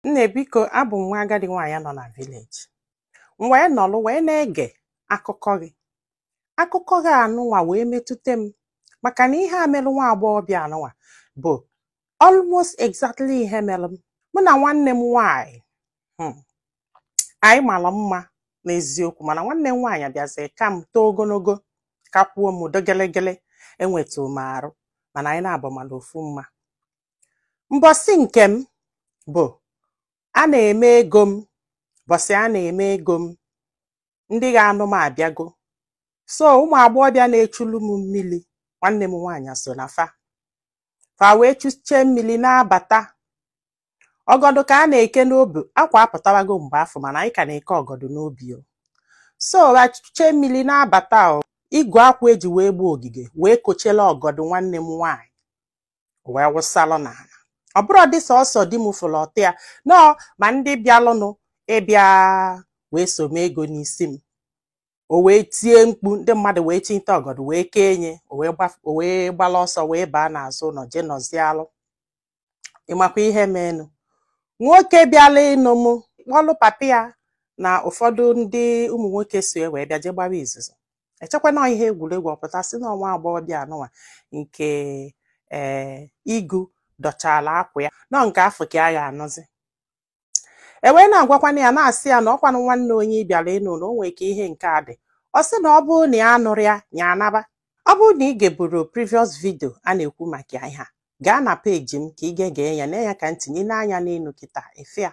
Nne, biko, abụ m nwa agadi nwaanyị nọ na village. M wee nọlụ wee na-ege akụkọ gị. Akụkọ gị anụnwa wee metụta m, maka na ihe a melụ nwa agbọghọbịa anụnwa bụ almost exactly ihe melụ m. Mụ na nwanne m nwaanyị, anyị mara mma n'eziokwu, mana nwanne m nwaanyị bịazi ka m too ogologo, kakwuo m do gelegele, enwetụ m arụ, mana anyị na-abụ mana ofu mma. Mbọsị nke m bụ a na-eme ego m, bọsị a na-eme ego m, ndị ga-anụ m abịago. So ụmụ agbọghọbịa na-echulu m mmili, nwanne m nwaanyị so na fa. Fa wee chuchie mmili na-abata. Ọgọdụ ka a na-eke n'obi, akwa apụtawago mgbe afọ, mana anyị ka na-eke ọgọdụ n'obi o. So ha chuchie mmili na-abata o, igwe akwa eji wee gbuo ogige wee kochela ọgọdụ nwanne m nwaanyị wee wụsalụ n'ala. Ọ bụrụ dị sọsọ di m fụrụ ọtụ ya nọọ, ma ndị bịalụnụ ịbịa wee so m ego n'isi m. O wee tie mkpu, ndị mmadụ wee chinte ọgọdụ wee kee nye, o wee gbala ọsọ wee baa n'azụ ụlọ jee nọzialụ. Ịmakwa ihe menụ, nwoke bịala ịnụ m kpọlụ papa ya na ụfọdụ ndị ụmụ nwoke so ya wee bịa jee gbawa izuzu. Echekwa na ihe egwuregwu ọpụta sị na ọnwa agbọghọbịa anụnwa nke ee igu dọchala akwa ya nọ nke afọ ka a ga-anụzi. E wee na-agwakwana ya, na-asị ya na ọkwanụ nwanne onye ị bịara ịnụ na o nwee ka ihe nke a dị. Ọ sị na ọ bụrụ na ya anụrụ ya, ya anaba. Ọ bụrụ na ị geburu previous video a na-ekwu maka ihe a, gaa na peji m ka ị ga-ege ya, nee ya ka ntinye n'anya n'elu kịta efe a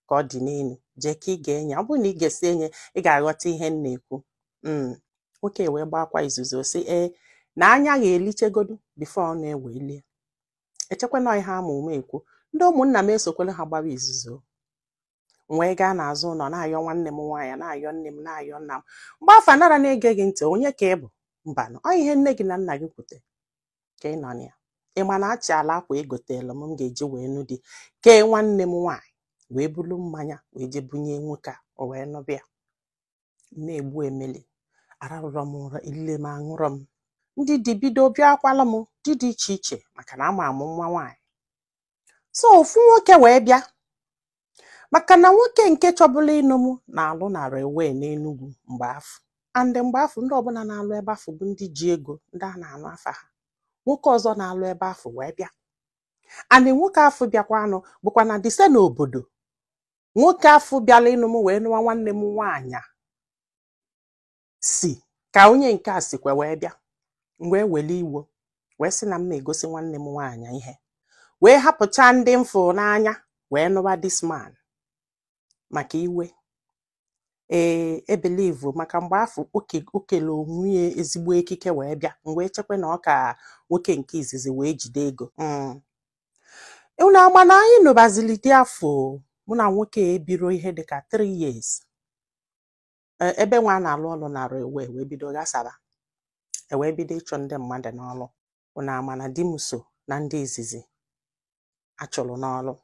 ka ọ dị n'elu, jee ka ị gee ya. Ọ bụrụ na ị ga-esi enye, ị ga-aghọta ihe m na-ekwu. Nwoke wee gbakwa izuzu sị ee na anya ga-elichegodu before ọ na-ewe lie. Echekwa na ihe ama ụma ekwu, ndị ụmụnna m esokwela ha gbawa izuzu. M wee gaa n'azụ ụlọ na-ayọ nwanne m nwaanyị, na-ayọ nne m, na-ayọ nna m. Mgbe afọ anara na-ege gị ntị, onye ka ị bụ? Mbanụ, ọ ihe nne gị na nna gị kwute ka ị nọ na ya. Ị ma na achị ala akwa egotelu m m ga-eji wee nụ di, kee nwanne m nwaanyị wee bulu mmanya wee jee bunye nwoke a, o wee nụbịa. Na-egbu emeli, ararụrọ m ụra, elile m, aṅụrọ m. Ndị di bido bịakwala m di dị iche iche, maka na ama amụ nwa nwaanyị. So ofu nwoke wee bịa, maka na nwoke nke chọbụla ịnụ m na-alụ na railway n'Enugwu mgbe afọ. And mgbe afọ ndị ọbụla na-alụ ebe afọ bụ ndị ji ego, ndị a na-anụ afa ha. Nwoke ọzọ na-alụ ebe afọ wee bịa. And nwoke afọ bịakwanụ bụkwa na dise n'obodo. Nwoke afọ bịala ịnụ m wee nụwa nwanne m nwaanyị si ka onye nke a sikwa wee bịa. M wee wele iwo wee sị na m na-egosi nwanne m nwaanyị ihe, wee hapụcha ndị m fụrụ n'anya wee nụwa this man maka iwe. Ee, ebelivu maka mgbe afọ okele onwe ya ezigbo ekike wee bịa. M wee chekwa na ọ ka nwoke nke izizi wee jide ego. Unu ama na anyị nụbazili di afọ, mụ na nwoke ebiro ihe dịka 3 years. Ebe nwa na-alụ ọlụ na railway wee bido ghasara, e wee bido ịchọ ndị mmadụ n'ọlụ. Unu ama na di m so na ndị izizi achụrụ n'ọlụ.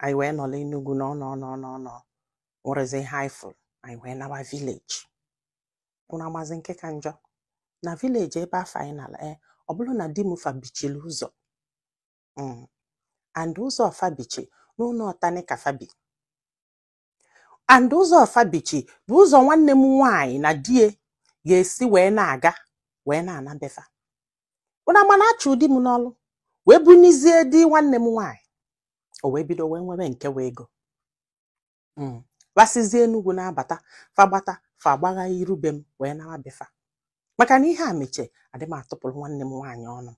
Anyị wee nọrọ Enugu nọ nọ nọ nọ nọ, nwerezi ihe anyị fụrụ, anyị wee nawa village. Unu amazi nke ka njọ, na village ebe afọ anyị nara, ọ bụrụ na di m fa bichiri ụzọ, and ụzọ fa bichi n'ụlọ ọtani ka fa bi, and ụzọ fa bichi bụ ụzọ nwanne m nwaanyị na die ga-esi wee na-aga wee na-ana befa. Unu ama na achụ di m n'ọlụ wee bunizie di nwanne m nwaanyị, o wee bido wee nwebe nke wee ego. Gbasizie Enugu na-abata, fagbata fa gbagha irube m wee nawa befa. Maka na ihe a mechie, adị m atụpụrụ nwanne m nwaanyị ọnụ.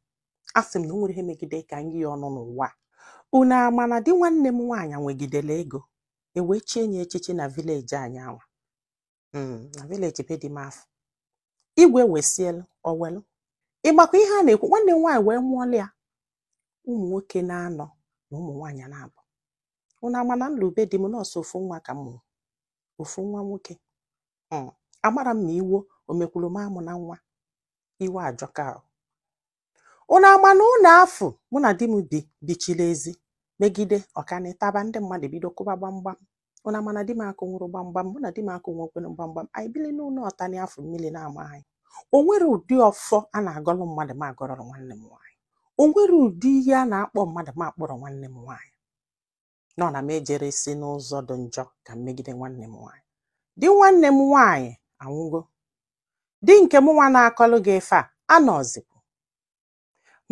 A sị m na o nwere ihe megide ka m yi ọnụ n'ụwa. Unu ama na di nwanne m nwaanyị nwegidere ego, e wee chie ya echichi na village anyị anwa. Na village be di m afọ. Igwe wesielu, o welu. Ịgbakwa ihe a na-ekwu, nwanne m nwaanyị wee mụọla ya ụmụ nwoke na-anọ na ụmụ nwaanyị na-abụ. Unu ama na nlube di m nọọsụ ofu nwa ka m mụrụ, ofu nwa nwoke. Amara m ma iwo o mekwuru m amụ na nwa. Iwe ajọka o. Unu ama na ụlọ afọ mụ na di m bi bichiri ezi megide ọkanịtaba, ndị mmadụ bido kụba gbamgbam. Unu ama na di m akụnwụrụ gbamgbam, mụ na di m akụnwụkwere gbamgbam. Anyị bili n'ụlọ ọtani afọ mmiri na-ama anyị. O nwere ụdị ọfọ a na-agọlụ mmadụ ma agọrọrọ nwanne m nwaanyị. O nwere ụdị ihe a na-akpọ mmadụ ma akpọrọ nwanne m nwaanyị. Nọ na m ejere si n'ụzọ dị njọ ka m megide nwanne m nwaanyị. Di nwanne m nwaanyị anwụgo. Di nke m nwa na-akọlụ gị ife a anọzikwu,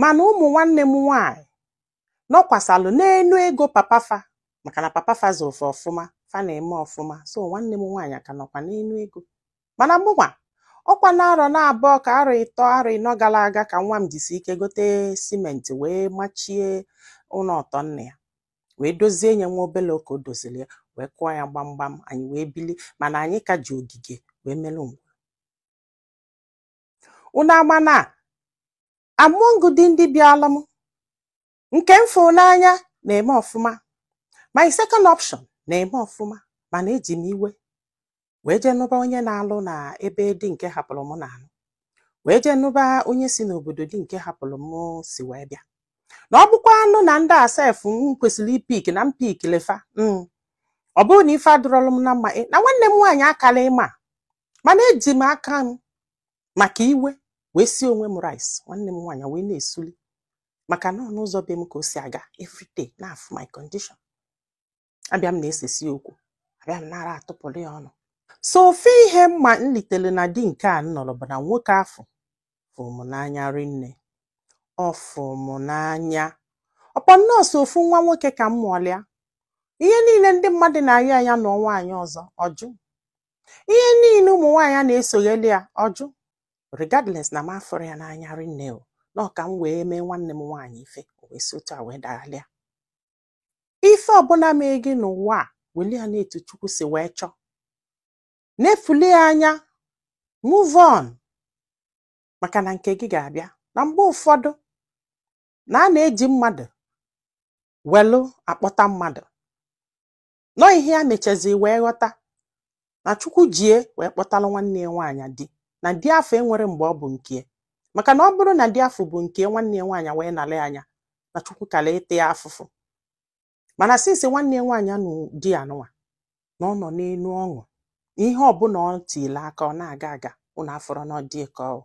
mana ụmụ nwanne m nwaanyị nọkwasalụ n'enu ego papa fa, maka na papa fa zụrụ fa ọfụma, fa na-eme ọfụma. So nwanne m nwaanyị ka nọkwa n'enu ego, mana mụnwa ọkwa na arọ na abụọ ka arọ ịtọ, arọ ịnọ gara aga ka nwa m jisi ike gote simenti wee machie ụlọ ọtọ nna ya, wee dozie nye nwa obele ka o doziri ya, wee kụọ ya gbamgbam, anyị wee bili. Mana anyị ka ji ogige wee melụ ngwuru. Unu ama na among di ndị bịala m, nke m fụrụ n'anya na-eme ọfụma, my second option na-eme ọfụma, mana eji m iwe wee jee nụba onye na-alụ na ebe di nke hapụrụ m na-alụ, wee jee nụba onye si n'obodo di nke hapụrụ m si wee bịa. Na ọ bụkwa anụ na ndị asef m kwesịrị ipick na m pick lefa. Ọ bụrụ na ife adịrọlụ m na mma na nwanne m nwaanyị akala ịma, mana eji m aka m maka iwe wee sie onwe m rice. Nwanne m nwaanyị wee na-esuli, maka na ọ n'ụzọ be m ka o si aga everyday na-afụ my condition. Abịa m na-esesi okwu, abịa m nara atụpụrụ ya ọnụ. So ofe ihe mma m litere na di nke a m nọrọ bụ na nwoke afọ fụrụ m n'anya rinne. Ọ fụrụ m n'anya ọkpọ nọọsụ ofu nwa nwoke ka m mụọlịa. Ihe niile ndị mmadụ na-ayọ anya nụọ nwaanyị ọzọ, ọjụ. Ihe niile ụmụ nwaanyị na-esogheli ya, ọjụ. Regardless na m afụrụ ya n'anya rinne, o na ọ ka m wee mee nwanne m nwaanyị ife o wee si otu a wee daghalịa. Ife ọbụla mee gị n'ụwa a, weli ya na-etu Chukwu si wee chọọ, na-efuli ya anya, move on, maka na nke gị ga-abịa. Na mgbe ụfọdụ na a na-eji mmadụ welu akpọta mmadụ nọ. Ihe ya mechazi wee ghọta na Chukwu jie wee kpọtalụ nwanne ya nwaanyị di, na di afọ enwere mgbe ọ bụ nke, maka na ọ bụrụ na di afọ bụ nke nwanne ya nwaanyị wee nara ya anya, na Chukwu kara ịta ya afụfụ. Mana since nwanne ya nwaanyị nụ di anụnwa, na ọ nọ n'elu ọṅụ, ihe ọbụla ọ tile aka ọ na-aga aga. Ụnụ afọrọ na ọ dị ka ọ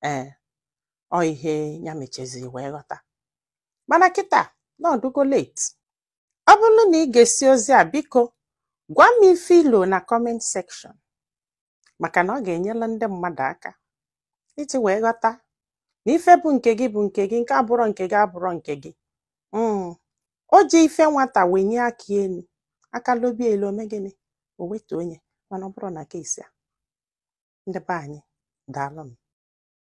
ee ọ ihe ya mechaziri wee ghọta. Mana kịta na ọdụgo late. Ọ bụrụ na ị ga-esi ozi a, biko gwa m ife ilo na comment section, maka na ọ ga-enyere ndị mmadụ aka iji wee ghọta na ife bụ nke gị bụ nke gị, nke abụrọ nke gị abụrọ nke gị. O ji ife nwata wenye aka elu, aka lobi elu, ome gịnị? O wetu onye. Mana ọ bụrụ na kesi a, ndị be anyị, daalụnụ.